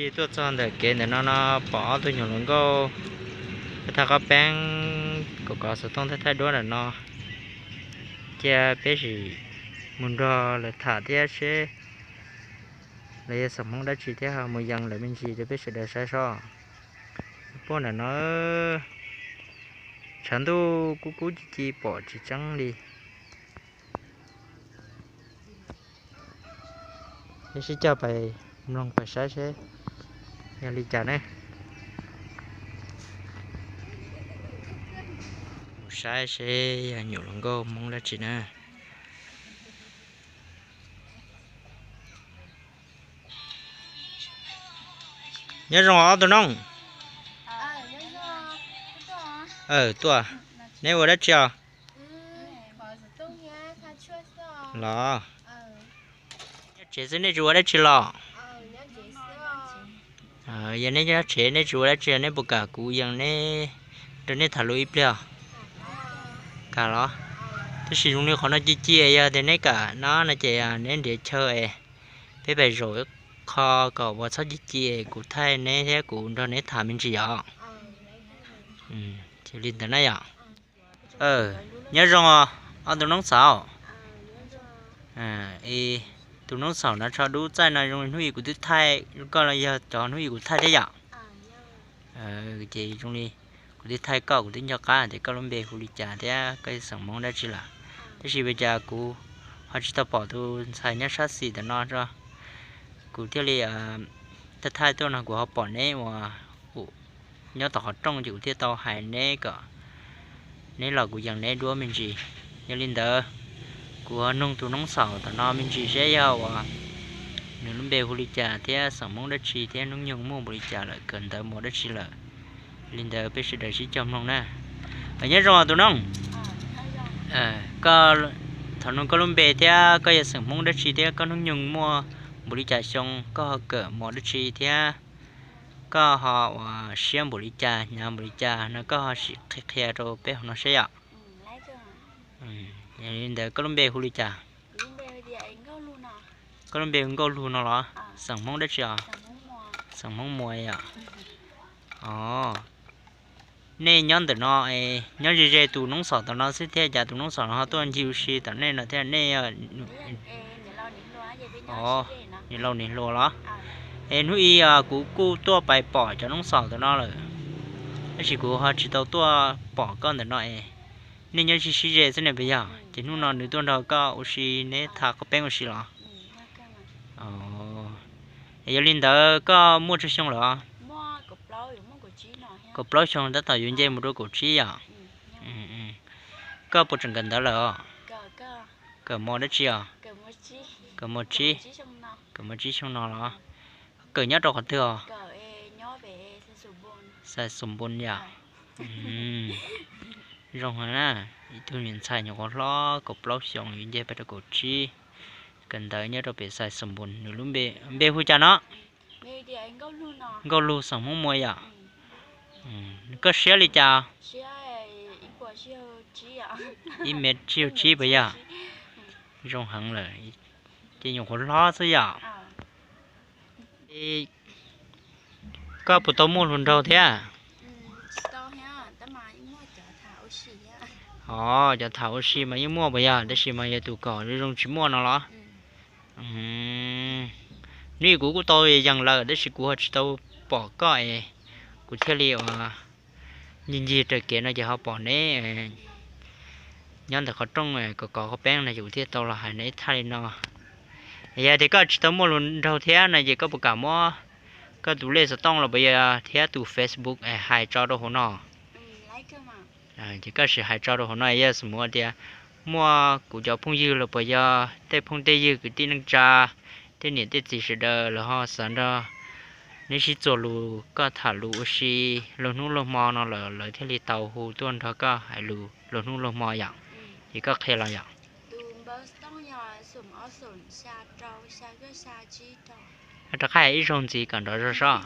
Tuaj txog ntawm kev ntawm no no pom ob tug nyuam hluas nkauj thaj thaj qab peeb, kom kov xov tooj thaj thaj duab ntawm no. Cia peb sim mus nrog lawv tham thiab seb lawv yog xeem Hmoob dab tsi thiab ho mus yees lawv me ntsis rau peb sawv daws saib seb. Puag ntawm no tshav ntuj kub kub ci ci pom tsis tseeb li. Peb sib cog pais mloog pais saib seb yog li cas ne. Mus saib seb yog nyuam hluas nkauj Hmoob dab tsi na. Nyob zoo ob tug nooj. Tuaj, neb ua dab tsi os? Los, nyob tsev xwb nej tsis ua dab tsi los? Yog neb nyob tsev neb tsis ua dab tsi neb puas kam kuv yees neb, rau neb tham lus ib pliag? Kam los? Tab sis zoo li qhov no ci ci, yog tias neb kam no no ces neb nrhiav chaw es peb pais zaum ib qho kom uas txhob ci ci, kuv thaij neb thiab kuv nrog neb tham me ntsis os. Li ntawd na yom. Nyob zoo os, ob tug noob xaus. Tus noob xaus no tsho dub txaij no zoo hnub ib kuv twb thaij koj los yog cov hnub ib kuv thaij thiab yom. Ces zoo li kuv twb thaij koj kuv twb nco qab tias koj lub npe hu li cas thiab koj xeem Hmoob dab tsi lawm. Tab sis ua cas kuv ho tsis tau pom tus ntxhais nyob sab xis ntawm no tso. Kuv thiaj li thaij thaij tuaj no kuv ho pom neb uas nyob tom qhov rooj ces kuv thiaj tau hais neb kom neb los kuv yees neb duab me ntsis. Yog li ntawd, kuv ho nug tus noob xaus tom no me ntsis seb yog uas nws lub npe hu li cas thiab xeem Hmoob dab tsi thiab hnub nyoog muaj npaum li cas lawm, kawm ntawv mus dab tsi lawm. Li ntawd peb sawv daws sib cog mloog na. Nyob zoo tus noob, koj, thaum no koj lub npe thiab koj yog xeem Hmoob dab tsi thiab koj hnub nyoog muaj npaum li cas xyoo, koj ho kawm mus dab tsi thiab koj ho uas siab npaum li cas hnyav npaum li cas no koj ho sim qhia qhia rau peb hauv no seb yom. Yog li ntawd koj lub npe hu li cas? Koj lub npe hu Nkauj Lug no los? Xeem Hmoob dab tsi os? Xeem Hmoob Muas yom. Os, nej nyob ntawm no, nyob ze ze tus noob xaus tom no xwb thiab cas tus noob xaus no ho tuaj ncig ua si tom nej no thiab nej? Niam laus niam hluas los? Es hnub ib kuv kuj tuaj pais pom cov noob xaus tom no lawm, tab sis kuv ho tsis tau tuaj pom koj ntawm no es. Nej nyob sib sib ze xwb ne puas yog? Ces hnub no nws tuaj nrog koj ua si neb tham qhov peeb ua si los? Es yog li ntawd koj muaj tsawg xyoo lawm os? Kaum plaub xyoo tab tom yuav nce mus rau kaum tsib yom. Koj puas tseem kawm ntawv lawm os? Kawm mos dab tsi os? Kawm mos tsib. Kawm mos tsib xyoo no los? Kawm nyob rau qhov twg os? Xais Xus Npun yom. Zoo heev na, ib tug niam ntxhais nyuam qhuav hlob kaum plaub xyoos yuav nce pes rau kaum tsib, kawm ntawv nyob rau pem Xais Xus Npun. Nws lub npe, npe hu cas no? Nkauj Lug xeem Hmoob Muas yom. Koj siab li cas? Ib mev tsib caug tsib puas yog? Zoo heev lawm, ces nyuam qhuav hlob xwb yom. Koj puas tau muaj hluas nraug thiab? Os, cov tham ua si mas yeej muaj puas yog, tab sis mas yog tus kom zoo tsis muaj no los? Nws kuv kuj tau yees lawm tab sis kuv ho tsis tau pom koj es kuv thiaj li ua ncig ncig raws kev no ces ho pom neb nyob ntawm qhov rooj kom kov qhov peeb no ces kuv thiaj tau los hais neb thaj li no. Yog tias koj tsis tau muaj hluas nraug thiab no ces koj puas kam muab koj tus lej xov tooj los puas yog thiab tus Facebook hais tso rau hauv no? Ces koj sim hais tso rau hauv no, yog xav mus tias muaj kuv cov phooj ywg los puas yog tej phooj tej ywg kwv tij neej tsa, tej niam tej txiv sawv daws lawv ho xav nrog neb sib txuas lus koj tham lus ua si luag hnub luag hmo no lawm lawv thiaj li tau hu tuaj nrog koj hais lus luag hnub luag hmo yom. Ces koj qhia los yom. Rov qab hais ib zaug ntxiv kom nrov zog sob.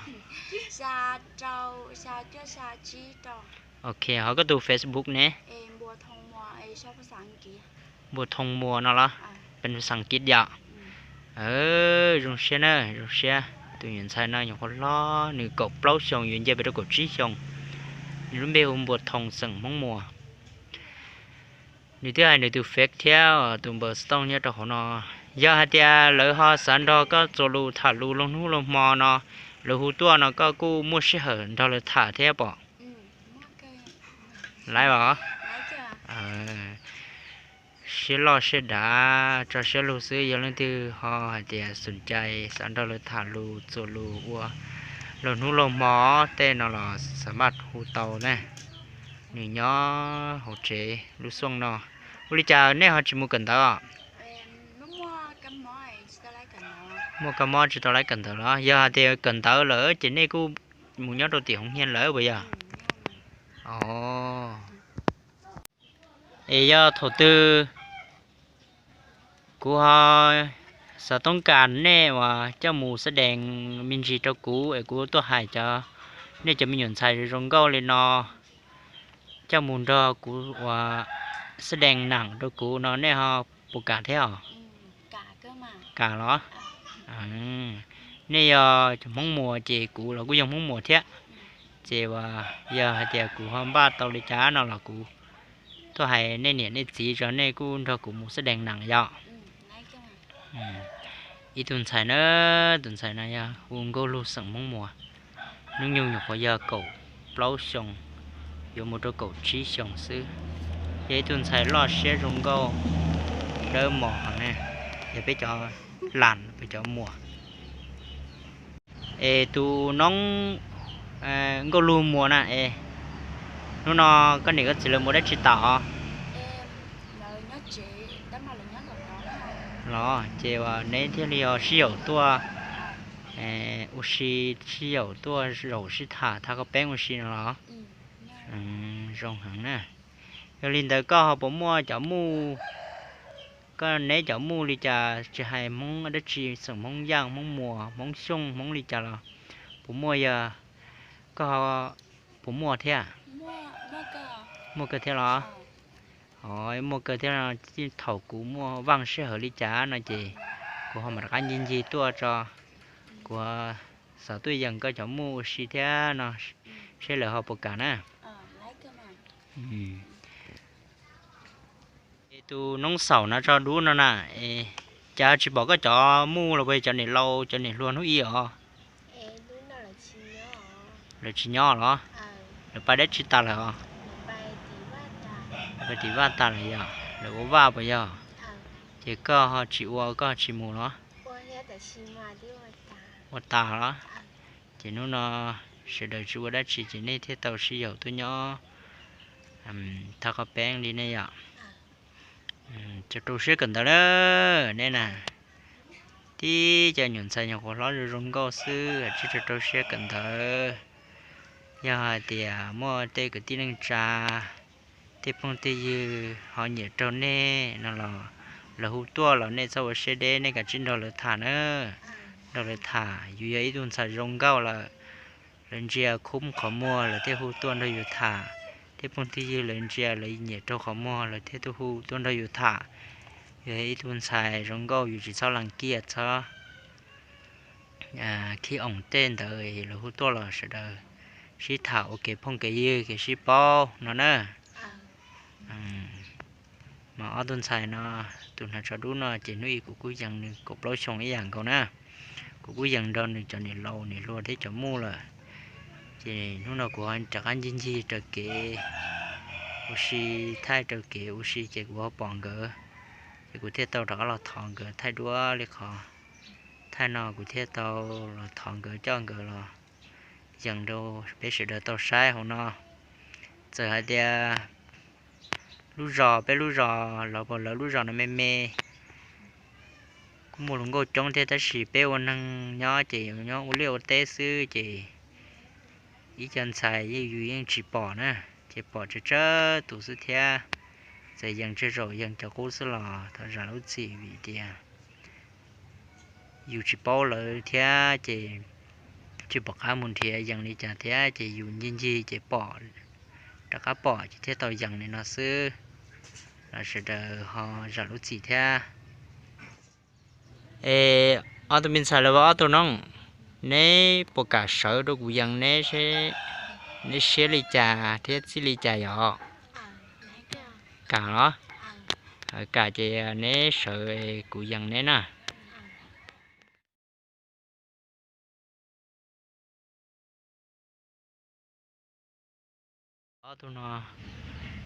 Ok, ho koj tus Facebook ne? Npua Thoo Muas no los? Pes xas kiv yom. Zoo siab na, zoo siab. Tus nyuam ntxhais no nyuam qhuav hlob, nws kaum plaub xyoos yuav nce pes rau kaum tsib xyoos. Nws lub npe hu Npua Thoo xeem Hmoob Muas. Nws twb hais nws tus Face thiab tus npawb Stone nyob rau hauv no. Yog hais tias lawv ho xav nrog koj txuas lus tham lus lug hnub lug hmo no, lawv hu tuaj no koj kuj muaj sij hawm nrog lawv tham thiab pom? Laiv os. Siab loj siab dav tso siab lug xwb, yog leej twg ho hais tias xum cai xav nrog lawv tham lus txuas lus ua lug hnub lug hmo tej no los xav maj hu tau na. Nws nyob hauv tsev lub xyoo no. Ua li cas nej ho tsis mus kawm ntawv os? Muaj kab mob tsis tau laiv kawm ntawv los? Yog hais tias kawm ntawv lawm ces nej kuj mus nyob rau tim hoov hias lawm puas yog? Es yog thaum twg kuv ho xav toob kas nej uas coj mus xab dees me ntsis rau kuv es kuv tuaj hais cov, nej cov me nyuam ntxhais zoo nkauj li no coj mus nrog kuv uas xab dees nam rau kuv no nej ho puas kam thiab os? Kam los? Nej yog cov Hmoob Muas ces kuv los kuj yog Hmoob Muas thiab. Ces uas yog hais tias kuv ho npaj tau li cas no los kuv tuaj hais nej niam nej txiv tso nej kuj nrog kuv mus xab dees nam yom. Ib tug ntxhais na, tus ntxhais no yog hu Nkauj Lug xeem Hmoob Muas. Hnub nyoog nyuam qhuav yog kaum plaub xyoos, yuav mus rau kaum tsib xyoos xwb. Yog ib tug ntxhais loj siab zoo nkauj, dawb mos heev na, yog peb cov lam peb cov muas. Es tus noob Nkauj Lug Muas na es, hnub no koj niam koj txiv lawv mus dab tsi tas os? Los ces neb thiaj li ho sib yaum tuaj, ua si, sib yaum tuaj zaum sib tham thaj koj peeb ua si no los? Zoo heev na. Yog li ntawd koj ho puas muaj cov muj, koj neb cov muj li cas tsis hais Hmoob dab tsi, xeem Hmoob Yaj, Hmoob Muas, Hmoob Xyooj, Hmoob li cas los puas muaj, yog koj ho puas muaj thiab? Muaj kawg thiab los? Muaj kawg thiab no, thaum kuv muaj vaj sij hawm li cas no ces kuv ho mam rov qab ncig ncig tuaj tso, kuv xav tuaj yees koj cov muj ua si thiab no, seb lawv ho puas kam na. Es tus noob xaum no tso dub no na, es cas tsis pom koj cov muj los puas cov niam laus cov niam hluas hnub i os? Lawv tsis nyob los? Lawv pais dab tsi tas lawm os? Lawv pais tim vaj tas lawm yog? Lawv ua vaj puas yog? Ces koj ho tsis ua koj ho tsis mus los? Ua tas los? Ces hnub no sawv daws tsis ua dab tsi ces nej thiaj tau sib yaum tuaj nyob thaj qhov peeb li nej yom. Tsuas rau siab kawm ntawv na nej na. Tib cov nyuam ntxhais nyuam qhuav hlob zoo zoo nkauj xwb tsis tsuas rau siab kawm ntawv. Yog hais tias muaj tej kwv tij neej tsa, tej phooj tej ywg ho nyiam raug nej no los lawv hu tuaj los nej txhob ua siab deb, nej kav tsij nrog lawv tham na. Nrog lawv tham, yus yog ib tug ntxhais zoo nkauj lawm, lawv ntsia khub qhov muag lawv thiaj hu tuaj nrog yus tham. Tej phooj tej ywg lawv ntsia lawv nyiam raug qhov muag lawv thiaj tuaj hu tuaj nrog yus tham. Yus yog ib tug ntxhais zoo nkauj yus tsis txhob lees kiaj txhob khib oos tej ntawd, lawv hu tuaj los sawv daws sib tham ua kev phooj kev ywg kev sib paub no na. Mas ob tug ntxhais no, tus hnav tsho dub no ces hnub i kuv kuj yees nws kaum plaub xyoo ib yam nkaus na. Kuv kuj yees nrog nws cov niam laus niam hluas thiab cov muj lawm. Ces hnub no kuv ho rov qab ncig ncig raws kev ua si, thaij raws kev ua si ces kuv ho pom nkawd, ces kuv thiaj tau rov qab los thov nkawd thaij duab li qhov thaij no, kuv thiaj tau los thov nkawd coj nkawd los yees rau peb sawv daws tau saib hauv no. Txawm hais tias lub zos, peb lub zos los puas lawv lub zos no me me, kuj muaj hluas nkauj coob thiab tab sis peb ua neeg nyob ces nyob ua liaj ua teb xwb ces ib co ntxhais yus yeej tsis pom na, ces pom tsawg tsawg tus xwb thiab. Txawm yees tsawg zaum yees cov qub xwb los thov zam lub txim vim tias yus tsis paub lawv thiab ces tsis pom qab mus nrhiav yees li cas thiab ces yus ncig ncig ces pom, rov qab pom ces thiaj tau yees li no xwb. Los sawv daws ho zam lub txim thiab. Es ob tug me ntxhais lawv ua ob tug no, Neb puas kam sawv rau kuv yees neb seb neb siab li cas thiab txij li cas yom? Kam los? Kam ces neb sawv kuv yees neb na. Ob tug no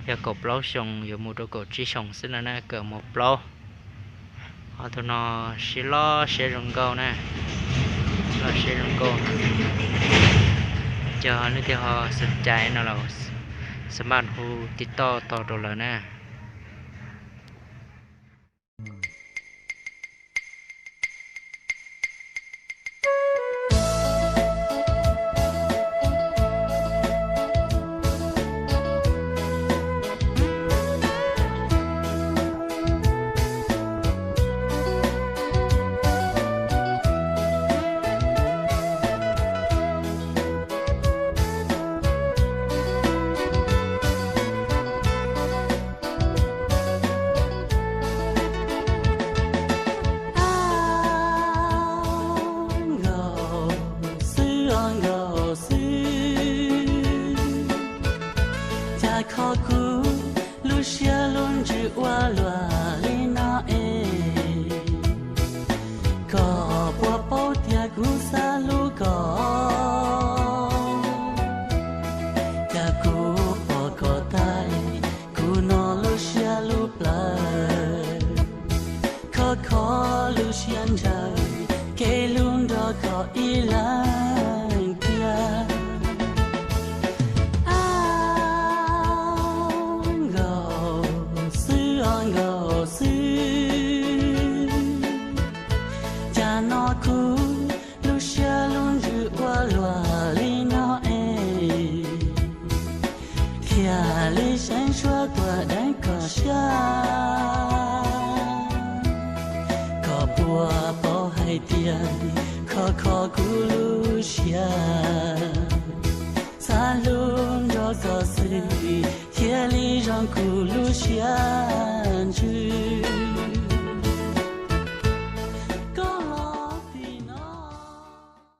yog kaum plaub xyoos yuav mus rau kaum tsib xyoos xwb no na, kaum mus plaub. Ob tug no siab loj siab zoo nkauj na, loj siab zoo nkauj. Yog leej twg ho xav cai no los xa maj hu tiv toj tau rau lawv na. Nkaus xwb os nkaus xwb, cas kho kuv lub siab lub ntsws ua luaj li no es. Koj puas paub tias kuv xav hlub koj, cas kuv pom koj tag, kuv hnov lub siab lub plawv. Kho kho lub siab ntshaw, kev hlub nrog koj ib leeg thiab. A, nkaus xwb os nkaus xwb, cas hnov kuv lub siab lub ntsws ua luaj li no es. Thiaj li seev suab tuaj deev koj siab, koj puas paub hais tias kho kho kuv lub siab. Xav hlub nrog koj xwb thiaj li zoo kuv lub siab.